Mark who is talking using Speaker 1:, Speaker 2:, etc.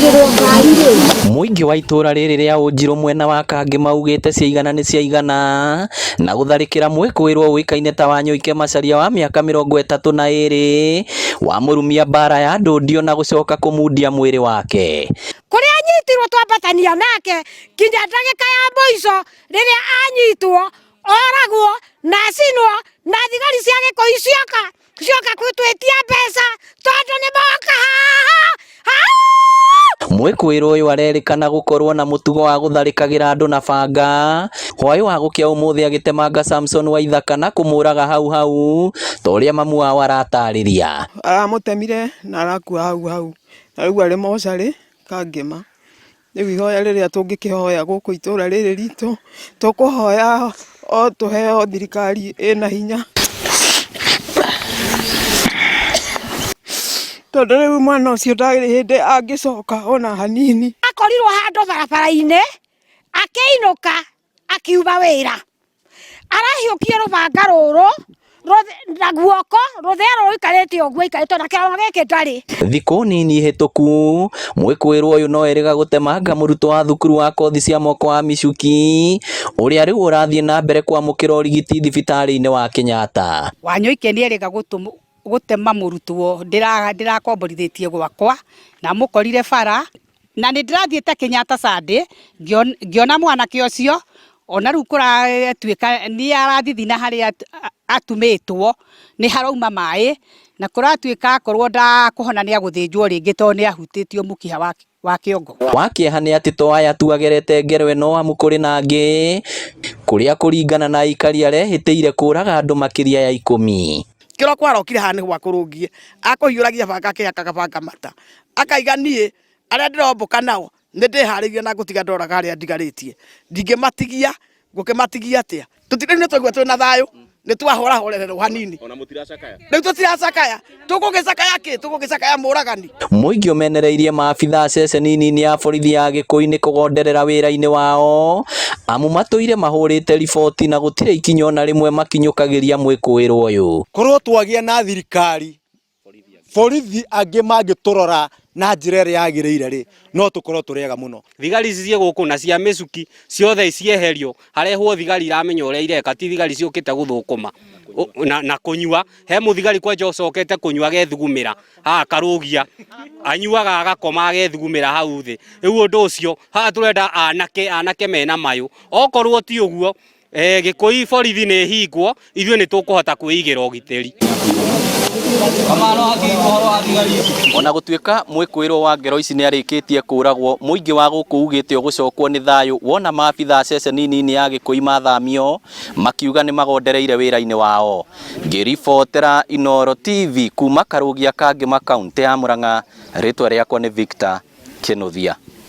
Speaker 1: Mũingĩ wa itũra rĩrĩ rĩa Ũnjirũ mwena wa Kangĩ maugĩte ciaigana nĩ ciaigana na gũtharĩkĩra mwĩkũĩrwo ũĩkaine ta Wanyoike Macharia wa mĩaka 32 wamũrumia mbara ya ndũndio na gũcoka kũmundia mwĩrĩ wake.
Speaker 2: Kũrĩa anyitirwo twambatania nake nginya ndagĩka ya mũico rĩrĩa anyitwo oragwo na acinwo na thigari cia Gĩkũyũ cioka cioka gũtwĩtia mbeca tondũ nĩ moka haha.
Speaker 1: Mwĩkũĩrwo ũyũ arerĩkana gũkorwo na mũtugo wa gũtharĩkagĩra andũ na banga hwaĩ wa gũkĩa ũmũthĩ agĩtemanga Samson Waithaka na kũmũraga hau hau ta ũrĩa mamu wao aratarĩria.
Speaker 3: Aramũtemire na arakua hau hau na rĩu arĩ mocarĩ Kangema. Rĩu ihoya rĩrĩa tũngĩkĩhoya gũkũ itũra rĩrĩ ritũ, tũkũhoya o tũheo thirikari ĩna hinya. Tondũ rĩu mwana ũcio ndarĩ hĩndĩ angĩcoka ona hanini.
Speaker 2: Akorirwo handũ barabara-inĩ akĩinũka akiuma wĩra arahiũkia rũbanga rũrũ na guoko rũthĩa rũikarĩte ũguo aikarĩte na kĩroma gĩkĩ ndarĩ.
Speaker 1: Thikũ nini hĩtũku mwĩkũĩrwo ũyũ no erĩga gũtemanga mũrutwo wa thukuru wa kothi cia moko wa Michuki ũrĩa rĩu ũrathiĩ na mbere kwamũkĩra ũrigiti thibitarĩ-inĩ wa Kenyatta.
Speaker 4: Wanyoike nĩ erĩga gũtema mũrutwo ndĩrakomborithĩtie gwakwa na mũkorire bara na nĩ ndĩrathiĩte Kenyatta Sunday ngĩona mwanake ũcio ona rĩu kũratuĩka nĩ arathithina harĩa atumĩtwo nĩ harauma maĩ na kũratuĩka akorwo ndakũhona nĩ agũthĩnjwo rĩngĩ tondũ nĩ ahutĩtio mũkiha wa kĩongo.
Speaker 1: Wa kĩeha nĩ atĩ to aya tu agerete ngero ĩno amu kũrĩ na angĩ kũrĩa kũringana na aikari arehĩtĩire kũraga andũ makĩria ya 10.
Speaker 5: Kĩroko arokire haha nĩ gwa kũrũngie akũhiũragia banga akĩhakaga banga mata akaiga niĩ arĩa ndĩrombũka nao nĩ ndĩharĩirie na ngũtiga ndoraga arĩa ndigarĩtie ndingĩmatigia ngũkĩmatigia atĩa tũtirĩ nĩ twaigua twĩna thayũ nĩ twahorahorererwo hanini rĩu tũtiracakaya tũgũgĩcakaya kĩ tũgũgĩcakaya mũragani.
Speaker 1: Mũingĩ ũmenereirie maabitha a ceceni nini ya borithi ya Gĩkũi nĩ kũgonderera wĩra-inĩ wao amu matũire mahũrĩte riboti na gũtirĩ ikinya ona rĩmwe makinyũkagĩria mwĩkũĩrwo ũyũ.
Speaker 6: Korwo twagĩa na thirikari borithi angĩ mangĩtũrora na njĩra ĩrĩa yagĩrĩire rĩ, no tũkorwo tũrĩ ega mũno.
Speaker 7: Thigari ici ciĩ gũkũ na cia mĩcuki ciothe cieherio harehwo thigari iramenya ũrĩa ireka ti thigari ciũkĩte gũthũkũma na kũnyua. He mũthigari kwanja ũcokete kũnyua agethugumĩra haha karũgia anyuaga agakoma agethugumĩra hau thĩ. Rĩu ũndũ ũcio haha tũrenda anake anake mena mayũ okorwo ti ũguo Eh, Gĩkũi borithi nĩ hingwo ithuĩ nĩ tũkũhota kwĩigĩra ũgitĩri.
Speaker 1: Ona gũtuĩka mwĩkũĩrwo wa ngero ici nĩ arĩkĩtie kũragwo, mũingĩ wa gũkũ ugĩte ũgũcokwo nĩ thayũ wona maabitha a ceceni nini ya Gĩkũi mathamio, makiuga nĩ magondereire wĩra-inĩ wao. Ngĩribotera Inooro TV kuma Karũgia ka Ngĩma kaũntĩ ya Mũrang'a, rĩtwa rĩakwa nĩ Victor Kĩnuthia.